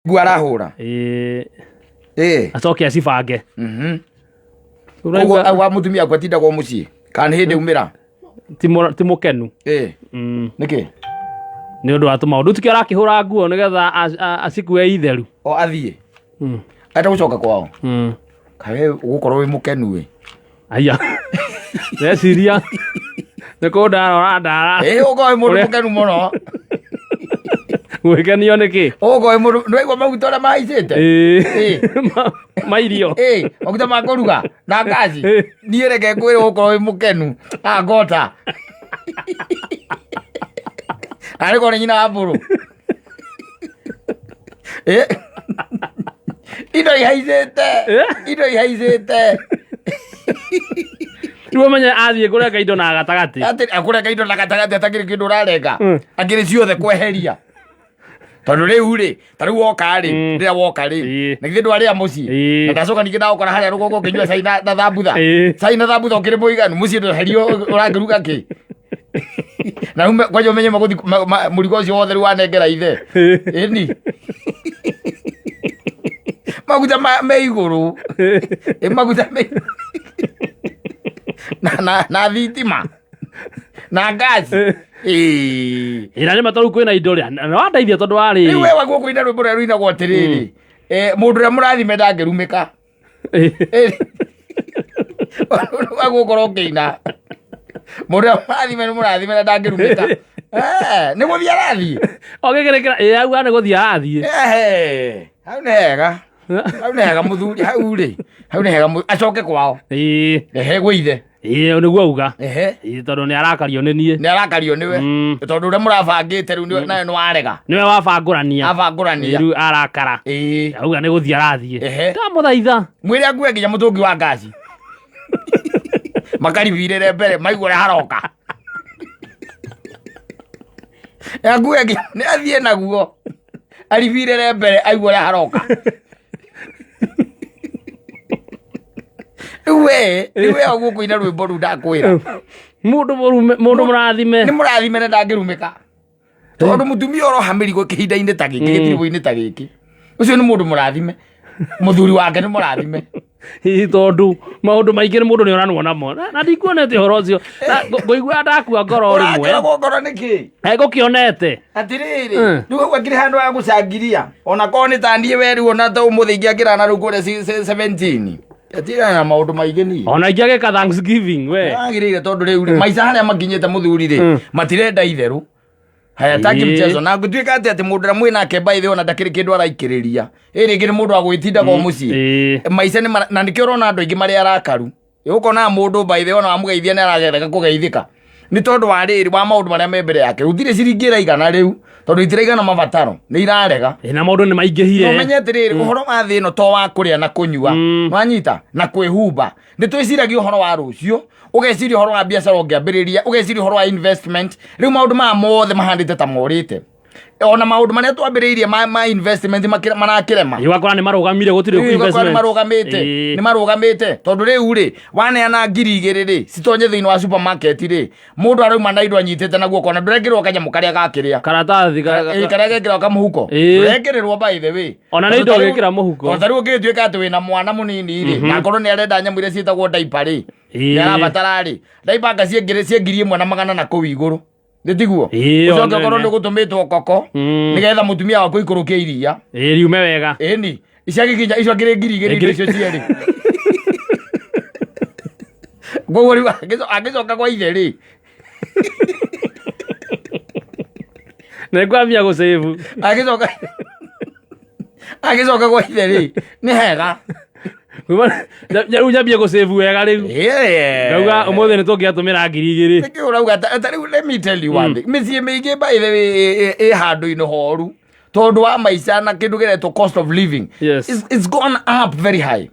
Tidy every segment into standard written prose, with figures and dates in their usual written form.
Nguo arahũra. Ĩĩ, Ĩĩ. acoke acibange. Koguo au wa mũtumia waku atindagwo mũciĩ kana nĩ hĩndĩ umĩra? Ti mũkenu. Ĩĩ. Nĩkĩ? Nĩ ũndũ wa tũmaũndũ tikĩ arakĩhũra nguo nĩgetha acikue itheru. O athiĩ. Enda gũcoka kwao. Kawe ũgũkorwo wĩ mũkenu ĩ. Aya. Ndeciria nĩ kũndarora ndara. Ĩĩ ũgũkorwo wĩ mũndũ Ũrĩa- mũkenu mũno. Gwĩkenio nĩ kĩ? Ũgũkorwo wĩ mũndũ nĩwaigua maguta ũrĩa mahaicĩte? Ĩĩ. Ĩĩ. Mairio. Ĩĩ, maguta ma kũruga na ngaci. Ĩĩ. Niĩ reke ngwĩre ũgũkorwo wĩ mũkenu. Ah, ngota. Arĩ korwo nĩ nyina wa mbũrũ. Ĩĩ. Indo ihaicĩte. Indo ihaicĩte. Rĩu ũmenye athiĩ kũrenga indo na gatagatĩ. Atĩ akũrenga indo na gatagatĩ atakĩrĩ kĩndũ ũrarenga. Akĩrĩ ciothe kweheria. Tondũ rĩu rĩ, ta rĩu woka rĩ, rĩrĩa woka rĩ, na githĩ ndwarĩa mũciĩ. Na ndacoka ningĩ ndagũkora harĩa rũgongo ũkĩnyua cai na thambutha. Cai na thambutha ũkĩrĩ mũiganu, mũciĩ ndweherio ũrakĩruga kĩ? Na rĩu kwanja ũmenye magũthi mũrigo ũcio wothe rĩu wanengera ithe. Ĩni. Maguta me igũrũ. Ĩ maguta me na thitima. Na ngaci. Ĩĩ. Ĩ na nĩma tondũ kwĩna indo rĩ, na wandeithia tondũ warĩ. Rĩu we waguo kũina rwĩmbo rũrĩa rũinagwo atĩrĩrĩ. Mũndũ ũrĩa mũrathime ndangĩrumĩka. Wagũkorwo ũkĩina. Mũndũ ũrĩa mũrathime nĩ mũrathime na ndangĩrumĩka. Nĩ gũthiĩ arathiĩ. Ũgĩkĩrĩkĩra, ĩ auga nĩ gũthiĩ arathiĩ. Hau nĩ hega. Hau nĩ hega mũthuri, hau rĩ. Hau nĩ hega acoke kwao. Ĩĩ. Ehe gwĩ ithe. Ĩĩ nĩguo auga. Ehe. Ĩĩ tondũ nĩ arakario nĩ niĩ. Nĩ arakario nĩwe. Tondũ ũrĩa mũrabangĩte rĩu nawe nĩ warega. Nĩwe wabangũrania. Abangũrania. Rĩu arakara. Ĩĩ. Auga nĩ gũthiĩ arathiĩ. Ehe. Ndamũthaitha. Mwĩre akue nginya mũtũngi wa ngaci. Makaribirĩre mbere maigua ũrĩa haroka. Akue nginya nĩ athiĩ naguo. Aribirĩre mbere aigua ũrĩa haroka. Rĩu we, rĩu we ũguo kũina rwĩmbo rũu ndakwĩra. Mũndũ mũrume, mũndũ mũrathime. Nĩ mũrathime na ndangĩrumĩka. Tondũ mũtumia ũroha mĩrigo kĩhinda-inĩ ta gĩkĩ, gĩtiribũ-inĩ ta gĩkĩ. Ũcio nĩ mũndũ mũrathime. Mũthuri wake nĩ mũrathime. Hihi tondũ maũndũ maingĩ nĩ mũndũ nĩ oranwo namo. Na ndikuonete ũhoro ũcio. Na ngũigua ndakua ngoro rĩmwe. Ũrakĩragwo ngoro nĩkĩ? Ngũkĩonete. Atĩrĩrĩ, rĩu hau akĩrĩ handũ ha gũcangiria. Ona korwo nĩ ta niĩ we rĩu ona ta ũmũthĩ ingĩakĩra na rĩu kũrĩa 17. Atirĩ na maũndũ maingĩ niĩ. Ona ingĩagĩka Thanksgiving we. Agĩrĩire tondũ rĩu rĩ, maica harĩa makinyĩte mũthuri rĩ, matirenda itherũ. Hayataki mchezo na ngũtuĩka atĩ atĩ mũndũ ũrĩa mwĩ nake by the way ona ndakĩrĩ kĩndũ araikĩrĩria. Ĩ rĩngĩ nĩ mũndũ wa gwĩtindaga o mũciĩ. Maica nĩ na nĩkĩo ũrona andũ aingĩ marĩ arakaru. Ũkona mũndũ by the way ona wamũgeithia nĩ aragereka kũgeithĩka. Nĩ tondũ wa rĩrĩ wa maũndũ marĩa me mbere yake. Gũtirĩ ciringi ĩraigana rĩu tondũ itiraigana mabataro nĩ irarega. Ĩ, na maũndũ nĩ maingĩhire. Na ũmenye atĩrĩrĩ ũhoro wa thĩ ĩno to wa kũrĩa na kũnyua. Wanyita na kwĩhumba. Nĩ twĩciragia ũhoro wa rũciũ, ũgeciria ũhoro wa biacara ũngĩambĩrĩria, ũgeciria ũhoro wa investment. Rĩu maũndũ maya mothe mahandĩte ta morĩte. Ona maũndũ marĩa twambĩrĩirie ma investment marakĩrema. Ĩ, ũgakora nĩ marũgamire gũtirĩ Rĩu ũgakora nĩ investment. marũgamĩte Ĩ. nĩ marũgamĩte tondũ rĩu rĩ waneana 2000 rĩ citonye thĩinĩ wa supermarket rĩ mũndũ arauma na indo anyitĩte na guoko na ndũrekĩrwo kanyamũ karĩa gakĩrĩa Karatathi Ĩ, karĩa gekĩrwo kamũhuko Ĩ. ndũrekĩrĩrwo by the way Ona nĩ indo ũgĩkĩra mũhuko. Tondũ ta rĩu ũngĩgĩtuĩka atĩ wĩna mwana mũnini rĩ na akorwo nĩ arenda nyamũ iria ciĩtagwo diaper rĩ nĩ arabatara rĩ diaper anga ciĩ 1000 na kũu igũrũ nĩ tiguo Ĩĩ, ũcoke o ũkorwo nene. nĩ gũtũmĩtwo koko nĩgetha mũtumia waku aikũrũkie iria Ĩ, riume wega. ĩni iciagĩkinya icio akĩrĩ 2000 indo icio cierĩ koguo rĩu angĩcoka kwa ithe rĩ Nĩ ngwambia gũcĩbu. Angĩcoka kwa ithe rĩ nĩ hega. Rĩu nyambie gũcĩbu wega rĩu. Ngauga ũmũthĩ nĩ tũngĩatũmĩra 2000. Nĩkĩ ũrauga ta rĩu let me tell you one thing. Mĩciĩ mĩingĩ by the way ĩ handũ-inĩ horu tondũ wa maica na kĩndũ kĩretwo cost of living. It's gone up very high.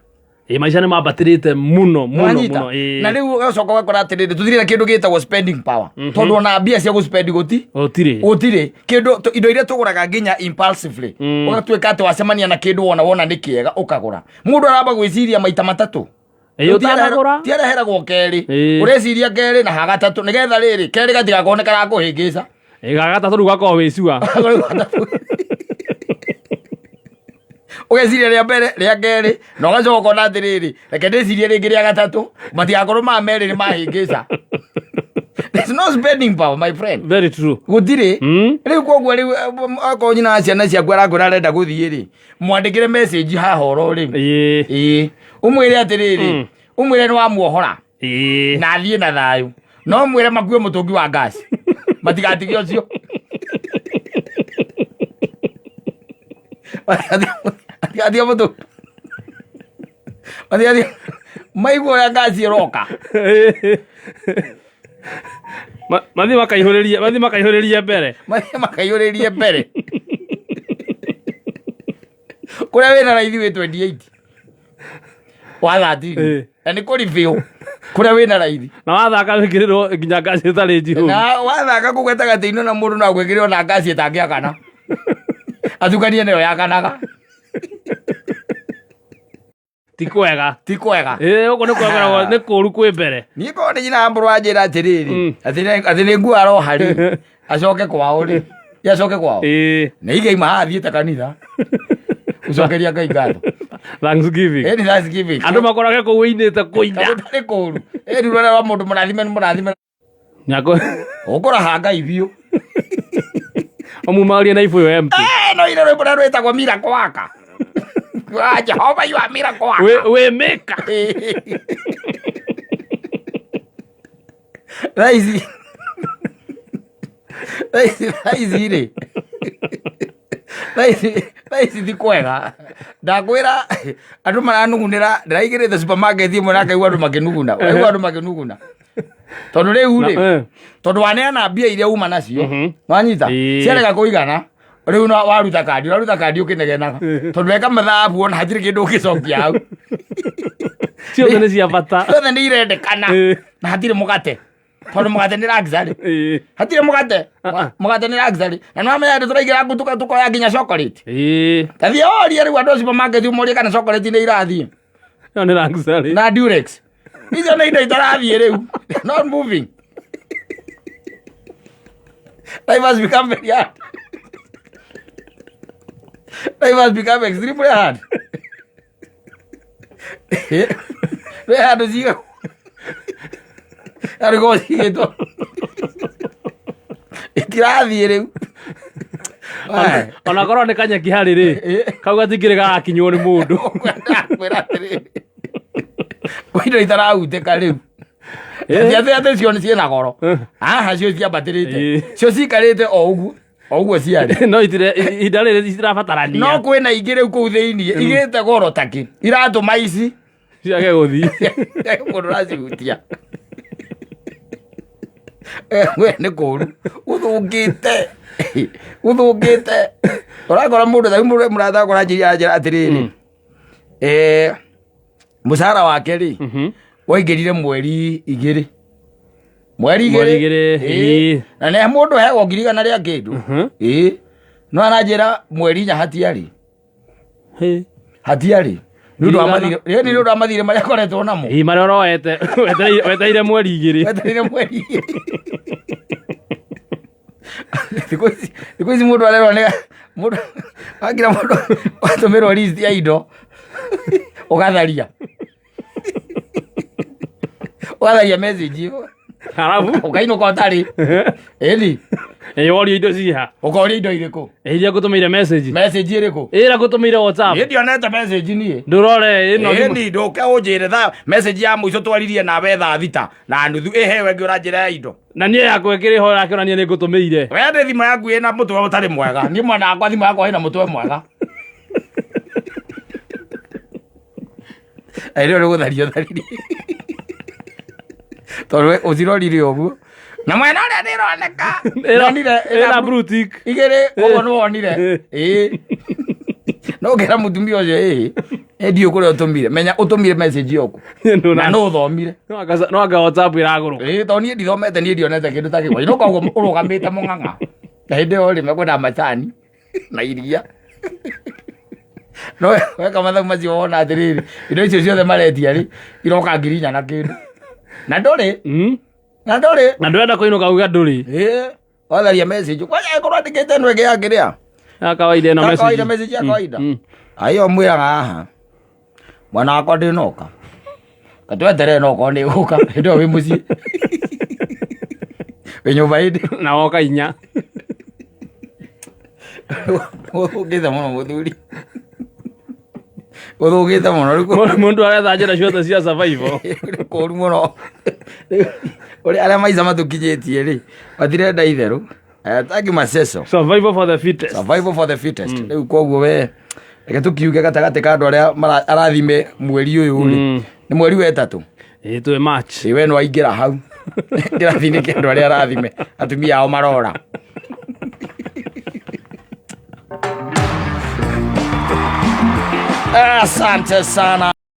Ĩ, maica nĩ mambatĩrĩte mũno mũno Wanyita? mũno. Ĩ. Na rĩu ũgacoka ũgakora atĩrĩrĩ tũtirĩ na kĩndũ gĩtagwo spending power tondũ ona mbia cia gũspend gũti Gũtirĩ. gũtirĩ kĩndũ indo iria tũgũraga nginya impulsively ũgatuĩka atĩ wacemania na kĩndũ wona wona nĩ kĩega ũkagũra mũndũ aramba gwĩciria maita matatũ. Ĩ, ũtanagũra? Ti areheragwo kerĩ. Ĩ. Ũreciria kerĩ na hagatatũ nĩgetha rĩrĩ kerĩ gatigakorwo nĩ karakũhĩngĩca. Ĩ, gagatatũ rĩu gakorwo wĩ cua. Ũgeciria rĩa mbere, rĩa kerĩ, na ũgacoka ũkona atĩrĩrĩ, reke ndĩcirie rĩngĩ rĩa gatatũ, matigakorwo maya merĩ nĩ mahĩngĩca. There's no spending power, my friend. Very true. Gũtirĩ. Rĩu koguo rĩu akorwo nyina wa ciana ciaku arakwĩra arenda gũthiĩ rĩ, mwandĩkĩre message haha oro rĩu. Ĩĩ. Ũmwĩre atĩrĩrĩ, ũmwĩre nĩ wamuohora. Na athiĩ na thayũ. No mwĩre makue mũtũngi wa ngasi. Matigatige ũcio. Matigatige mũtũngi. Matigatige maigua ũrĩa ngasi ĩroka. Mathiĩ makaihũrĩrie, mathiĩ makaihũrĩrie mbere. Mathiĩ makaihũrĩrie mbere. Kũrĩa wĩna raithi wĩ 28. Wa 13. Na nĩ kũribĩũ. Kũrĩa wĩna raithi. Na wathaka wĩkĩrĩrwo nginya ngasi ĩtarĩ njihũru. Na wathaka kũu gatagatĩ-inĩ na mũndũ no agwĩkĩrĩrwo na ngasi ĩtangĩakana. Atukanie nayo yakanaga. Ti kwega. Ti kwega. Ĩĩ, ũguo nĩ kwega, nĩ kũũru kwĩ mbere. Niĩ korwo nĩ nyina wa mũrũ wanjĩra atĩrĩrĩ, atĩ nĩ nguo aroha rĩ, acoke kwao rĩ, ĩ acoke kwao. Na igaima haha athiĩte kanitha. Gũcokeria Ngai ngatho. Thanksgiving. Ĩni Thanksgiving. Andũ makorage kũu ũinĩte kũina. Gũtarĩ kũũru. Ĩni rũrĩa rwa mũndũ mũrathime nĩ mũrathime. Nyako. Ũkũraha Ngai biũ. Ũmumarie na ibũyũ empty. No ire rwĩmbo rũrĩa rwĩtagwo miracle worker. Ah, Jehovah, you are miracle worker. We maker. Thaa ici. Thaa ici, thaa ici rĩ. Thaa ici, thaa ici ti kwega. Ndakwĩra andũ maranugunĩra, ndĩraigĩrĩte supermarket ĩmwe na ngaigua andũ makĩnuguna. Ũraigua andũ makĩnuguna. Tondũ rĩu rĩ, tondũ waneana mbia iria uma nacio, nwanyita, ciarega kũigana, rĩu no waruta kandi, ũraruta kandi ũkĩnegenaga. Tondũ weka mathabu ona hatirĩ kĩndũ ũngĩcokia hau. Ciothe nĩ cia bata. Ciothe nĩ irendekana na hatirĩ mũgate. Tondũ mũgate nĩ luxury. Hatirĩ mũgate. Mũgate nĩ luxury. Na nĩ wamenya andũ tũraingĩra kũu tũkoya nginya chocolate. Ta thiĩ worie rĩu andũ a supermarket ũmorie kana chocolate nĩ irathiĩ. Ĩyo nĩ luxury. Na Durex. Icio nĩ indo itarathiĩ rĩu. Not moving. Life has become very hard. Life has become extremely hard. Wĩ handũ cigagwo. Arĩkorwo cigĩtwo. Itirathiĩ rĩu. Ona korwo nĩ kanyeki harĩ rĩ, kau gatingĩrĩ garakinywo nĩ mũndũ. Kwĩra atĩrĩrĩ. Kwĩ indo itarahutĩka rĩu. Atĩ atĩ atĩ cio nĩ ciĩna goro. Haha cio ciambatĩrĩte. Cio cikarĩte o ũguo. O ũguo ciarĩ. No itire ihinda rĩrĩ citirabatarania. No kwĩna ingĩ rĩu kũu thĩiniĩ igĩte goro takĩ. Iratũma ici. Ciage gũthiĩ. Mũndũ ũracihutia. We nĩ kũũru. Gũthũkĩte. Gũthũkĩte. Ũrakora mũndũ ta rĩu mũrata wakwa aranjĩra aranjĩra atĩrĩrĩ. Mũcara wake rĩ, waingĩrire mweri igĩrĩ. Mweri Mweri igĩrĩ. igĩrĩ, Ĩĩ. Na nĩ mũndũ heagwo ngiri igana rĩa kĩndũ. Ĩĩ. No aranjĩra mweri inya hatiarĩ. Hatiarĩ. Nĩ ũndũ wa Ngiri igana. mathirĩ, ĩĩ, nĩ ũndũ wa mathirĩ marĩa akoretwo namo. Ĩĩ, marĩa ũroete, wetereire mweri igĩrĩ. Wetereire mweri igĩrĩ. Thikũ ici, thikũ ici mũndũ arerwo nĩ mũndũ wakira mũndũ watũmĩrwo list ya indo ũgatharia. Ũgatharia message ĩyo. Halafu? Ũkainũka ũtarĩ. Ĩni. Ĩĩ, worio indo ciha. Ũkoria indo irĩkũ? Ĩĩ, iria ngũtũmĩire message. Message ĩrĩkũ? Ĩĩ, ĩrĩa ngũtũmĩire WhatsApp. Niĩ ndionete message niĩ. Ndũrore ĩno thimũ. Ĩni, ndũke ũnjĩre thaa message ya mũico twaririe nawe thaa thita na nuthu ĩheo ĩngĩ ũranjĩra ya indo. Na niĩ yakwa ĩkĩrĩ ho yakĩonania nĩ ngũtũmĩire. We nĩ thimũ yaku ĩna mũtwe ũtarĩ mwega. Niĩ mwana wakwa thimũ yakwa ĩna mũtwe mwega. Ĩrĩa nĩ gũtharia ũtharirie. Tondũ we ũcirorire ũguo. Na mwena ũrĩa nĩ ĩroneka. Ndonire Ĩna blue tick. Igĩrĩ ũguo nĩ wonire. Ĩĩ. No ũkĩra mũtumia ũcio ĩĩ. Ĩ ndiũĩ kũrĩa ũtũmire. Menya ũtũmire message yoku. Na nũ ũthomire. No anga WhatsApp ĩragũrũka. Ĩĩ tondũ niĩ ndithomete niĩ ndionete kĩndũ ta kĩu. Inũka ũguo ũrũgamĩte mũng'ang'a. Na hĩndĩ ĩyo rĩ mekwenda macani na iria. No weka mathabu macio wona atĩrĩrĩ indo icio ciothe maretia rĩ iroka ngiri inya na kĩndũ. Na ndũrĩ. Na ndũrĩ. Na ndũrenda kũinũka uga ndũrĩ. Ĩĩ. Watharia message. Kwanja ĩkorwo andĩkĩte ĩno ĩngĩ ya kĩrĩa. Ya kawaida ĩno Ya message. kawaida, message ya kawaida. Ayo mwĩraga haha mwana wakwa ndĩnoka katweterere no korwo nĩ gũka hĩndĩ ĩyo wĩ mũciĩ wĩ nyũmba ĩndĩ Na woka inya. Ũthũkĩte mũno mũthuri, ũthũkĩte mũno rĩu. Mũndũ aretha njĩra ciothe cia survival. Nĩ kũru mũno. Rĩu, ũrĩa arĩa maica matũkinyĩtie rĩ, matirenda itherũ. Hayataki maceco. Survival for the fittest. Survival for the fittest. Rĩu koguo we reke tũkiuge gatagatĩ ka andũ arĩa arathime mweri ũyũ rĩ, nĩ mweri wa ĩtatũ. Ĩĩ, twĩ March. Ĩ, we no aingĩra hau kĩrathi-inĩ kĩa andũ arĩa arathime atumia ao marora. Asante sana.